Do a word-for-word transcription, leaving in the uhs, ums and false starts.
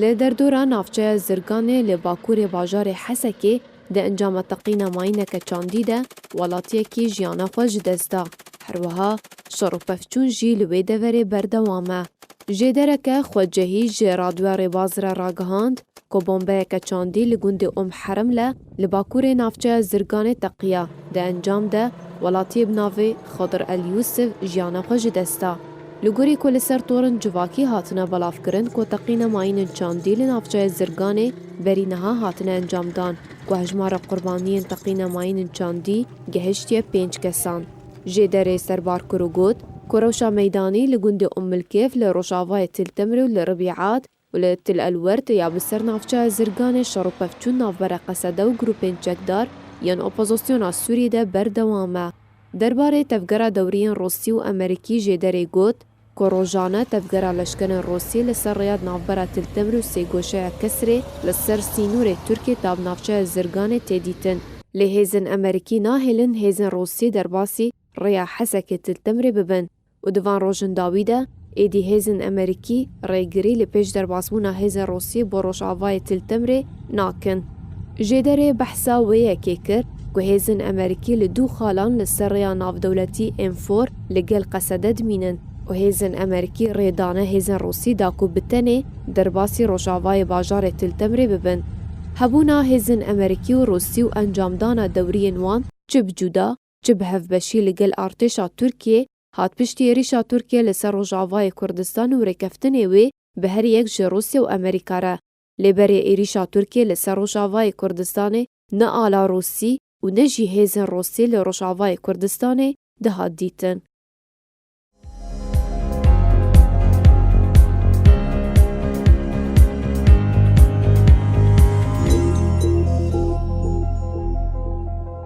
Li derdora navçeya Zirganê li bakurê bajarê Hesekê di encama teqîna mayîneke çandî de welatiyekî jiyana xwe ji dest da. Herwiha şer û pevçûn jî li wê deverê berdewam e. Jêdereke xwecihî ji Radyoya Rêbaz re ragihand ku bombeyeke çandî li gundê Um Heremle li bakurê navçeya Zirganê teqiya. Di encam de welatiyê bi navê Xedir El Yûsif jiyana xwe ji dest da. Li gorî ku li ser torin civakî hatine belavkirin ku teqîna mayînên çandî li navçeya Zirganê berî niha hatine encamdan, ku hejmara qurbaniyên teqîna mayînên çandî gehiştiye pênc kesan. Jêderê serbar kir û got ku rewşa meydanî li gundê Ummilkêf li rojavayê Til Temrê û li Ribîat û li Til El Werd ya bi ser navçeya Zirganê şer û pevçûn navbera Qesede û grûpên çekdar yên opozisyona Sûrî de berdewam e. Derbarê tevgera dewriyên Rûsî û Amerîkî jêderê got ku rojane tevgera leşkerên Rûsî li ser rêya di navbera Til Temr û Sêgoşeya Kesrê li ser sînorê Tirkiyê ta bi navçeya Zirganê tê dîtin. Lê hêzên Amerîkî nahêlin hêzên Rûsî derbasî rêya Hesekê Til Temrê bibin û di van rojên dawî de êdî hêzên Amerîkî rêgirî li pêş derbasbûna hêzên Rûsî bo rojavayê Til Temrê nakin. Jêderê behsa wê yekê kir ku hêzên Amerîkî li du xalan li ser rêya navdewletî M four li gel Qesede dimînin û hêzên Amerîkî rê dane hêzên Rûsî da ku bi tenê derbasî rojavayê bajarê Til Temrê bibin. Hebûna hêzên Amerîkî û Rûsî û encamdana dewriyên wan çi bi cuda, çi bi hevbeşî li gel artêşa Tirkiyê hat piştî êrîşa Tirkiyê li ser Rojavayê Kurdistan û rêkeftinê wê bi her yek ji Rûsya û Amerîka re. Lê berê êrîşa Tirkiyê li ser Rojavayê Kurdistanê ne ala Rûsî û ne jî hêzên Rûsî li Rojavayê Kurdistanê dihat dîtin.